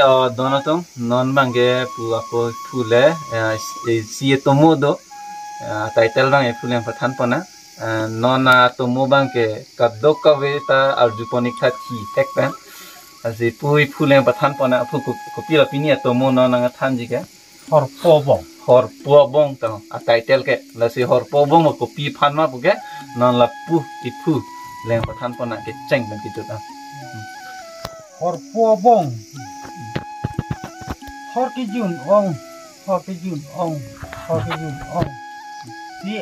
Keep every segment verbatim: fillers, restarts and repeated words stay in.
Oh, don atum, non abangke pu ako phu le, eh, isi atomo do, eh, title abang ephu leng pathan pon nang. Eh, non atomo abangke kadokave ta arju pon ik tha thithek pen. Lasi pu ephu leng pathan pon nang, pu ko-, kopi la pini atomo non nangthanji ke. Horpo abong. Horpo abong ta, a title ke. Lasi horpo abong ma kopi aphan ma pu ke, non lapu ephu leng pathan pon nang kecheng pen kejut ah. Horpo abong. Hor kejun ong, hor kejun ong, hor kejun ong. Si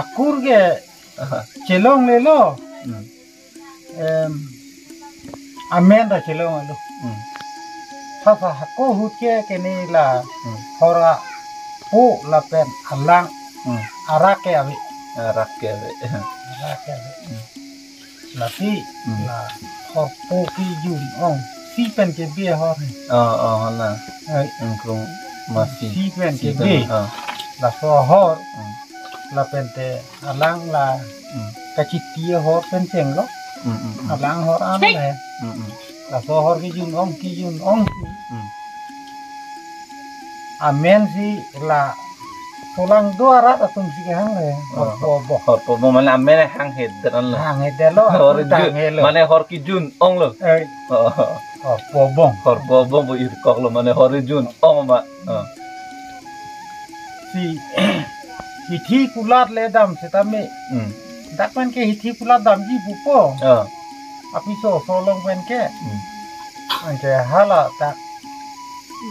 akur ke chelonglelo. Hmm. Em, amen ta chelonglo. Hmm. Sasa hako ahut ke kene la Hmm. hor apo lapen alang Hmm. arak ke ave. Arak ke ave. Arak ke ave. Hmm. Lasi Hmm. la horpo kejun ong. Si pen kebe hor. Oh, oh, la. Ai. Engkrung masi. Si pen Si kebe. pen, ah. Laso hor. Hmm. Lapen te alang la. Hmm. Kachiti hor pen chenglo. Hmm, hmm, hmm. Alang hor an le. Hmm, hmm. Laso hor kejun ong, kejun ong. Hmm. Amen si la pulang do arat atum si kehang le. Ah. Horpo abong. Horpo abong mane amen hanghedet an lo. Hanghedet lo, Hor atum kejun, tanghelo. Mane hor kejun ong lo. Eh. Oh. Horpo abong. Horpo abong pu irkok lo mane hor kejun ong ma. Ah. Si hithi kulat le dam setame. Hmm. Dak pen ke hithi kulat damji pupo. Ah. Apiso aso along pen ke. Hmm. Anke hala ta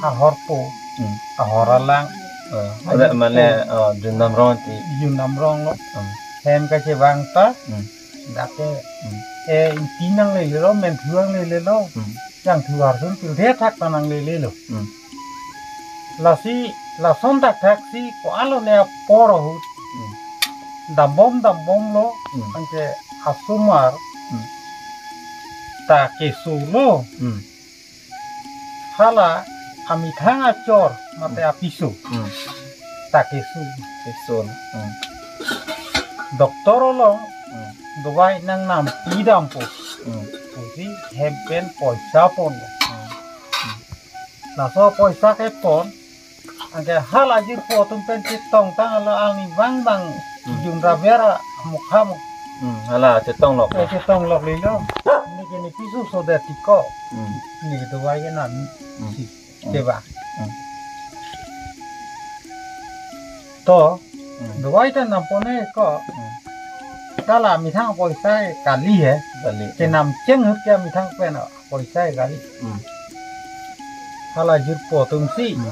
ahorpo. Hmm. Ahor alang. Ah. Ada mane, ah, Jun Damrong ti. Jun Damrong lo. Hmm. Hem kachevang ta. Hmm. Dak ke. Hmm. Eh, ingti nanglelo, menthu nanglelo. Hmm. Jangthu arjun pilde thak ta nanglelo. Hmm. Lasi lason thakthak si ko-an lo ne apor ahut. Hmm. Dambom dambom lo, Hmm. anke asomar Hmm. ta keso lo. Hmm. Hala amethang achor mate Hmm. apiso Hmm. ta keso. Keso. Hmm. Doctor along Hmm. dawai nangnampi dampo. Hmm. Pusi hem pen poisa pon. Hmm. Laso poisa kepon, anke hala jirpo atum pen chetongtang alo alni vang vang Hmm. jun raber amokha mo. Hmm, hala chetong lok. Eh, chetong lok lilo. Neke ne piso sodet tiko. Hmm. Neke dawai kenam Hmm. si Hmm. keba. Hmm. To, Hmm. dawai ta nam pon-e ko. Hmm. Ta la methang poisa kali he. Kali. Chenam cheng ahut ke methang pen poisa kali. Hmm. Hala jirpo atum si Hmm.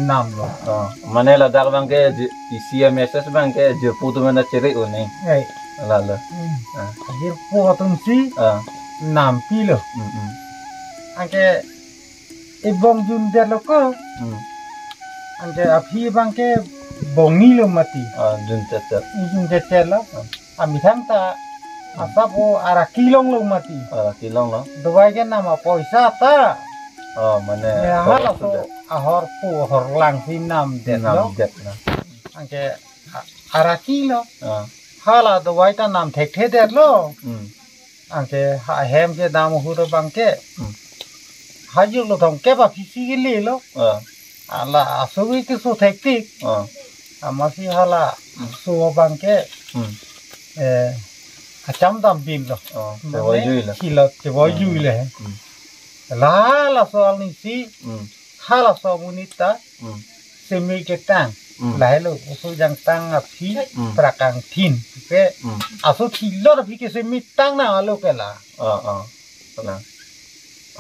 namlo. Oh, mane ladak abangke ji-, isi a message abangke jirpo atum mane chere un-e. Eh. Lalo. Hmm. Ah. Jirpo atum si Ah. nampilo. Hmm, hmm. Anke ebong jundet lo ko. Hmm. Anke aphi abangke bongni lo mati. Ah, jundet det. Jundet det lo. Ah. Amethang ta Hmm. asap o araki longlo mati. Araki longlo. Dawai kenam apoisa ta. Oh, mane Ya, ahor hala sudah. so ahorpo ahorlang si namdet lo. Namdet lo. Anke a-, araki lo. Ah. Hala dawai ta nam thekthedet lo. Hmm. Anke ha hem kedam ahut abangke. Hmm. Hajok lo thomkep aphi si kelelo. Ah. Hala aso ke keso thektik. Ah. Amatsi hala Hmm. aso abangke. Hmm. Eh, acham dam bin lo. Ah, Mane chevoi jui lo. chilo chevoi Hmm. jui le. Hmm. La laso alni si. Hmm. Hala aso amonit ta. Hmm. Seme ketang. Hmm. Lahelo oso jangtang aphi Hmm. prakang thin. Ke Hmm. aso thilot aphi ke seme tang nang alo ke la. Ah, ah. Pala.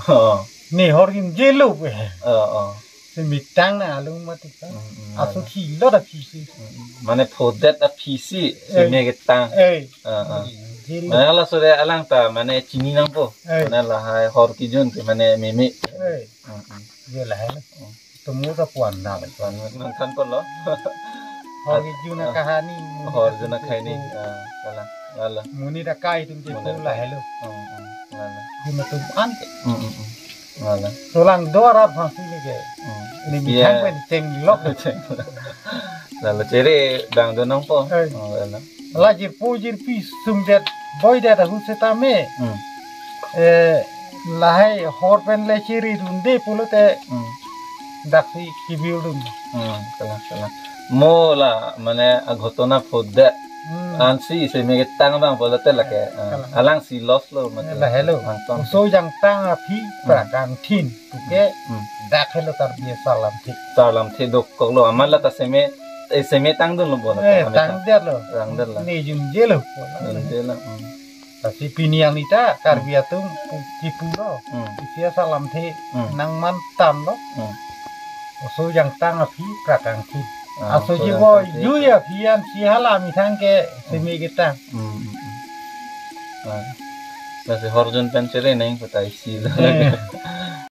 Ah. Ne hor ingjelo pe. Ah, ah. Seme tang nang alo mati ka. Hmm, hmm, Aso ah. thilot aphi si. Hmm, hmm. Mane phodet aphi si, Eh. seme ketang. Eh. Ah, ah. Ingjelo. Mane laso de alang ta, mane chini nangpo. Eh. Mane lahai hor kejun ke, mane meme. Eh. Hmm, hmm. Ye lahai lo. Hmm. Tomo ta puan na le. Puan na than pon lo. Hor kejun akahani. Hor kejun akahani. Ah, pala. Lalo. Monit akai atum ke Monit akai. lahelo. Hmm, hmm. Lalo. Jun atum an ke. Hmm, hmm, hmm. Lalo. Solang do arat aphan si ne ke. Hmm. Ne Iya. methang pen chenglok. Lalo chere dang do nangpo. Eh. Hmm, lalo. La jirpo jirpi sungdet boidet ahut setame. Hmm. Eh, Lahai hor pen le chiri dunde pulote Hmm. daksi kibil dun. Hmm, kalang, kalang. Mo la, mane, aghotona phodet. Hmm. Ansi seme ketang abang pulote lake. Ah, Kalang. Alangsi loss lo, mate. Lahelo. Angton. Oso jangtang aphi Hmm. prak angthin. Puke Hmm. dak helo Karbi asalam the. Salam the dokok lo. Amat la ta seme, eh, seme tang dunlo pulo. Eh, Amat tang tang. Dia lo. Tang dia lo. Ne jun je lo. Jun je lo. Hmm. Lasi pini arni ta Karbi atum pu-, kipu lo. Hmm. Isi asalam the Hmm. nangman tam lo. Hmm. Oso jangtang aphi prak angthin. Ah, Aso oso ji jangtang bo aphi. Jui aphi ansi hala methang ke Hmm. seme ketang. Hmm, hmm, hmm. Ah. Lasi hor jun pen chere neng kota isi lo. Eh.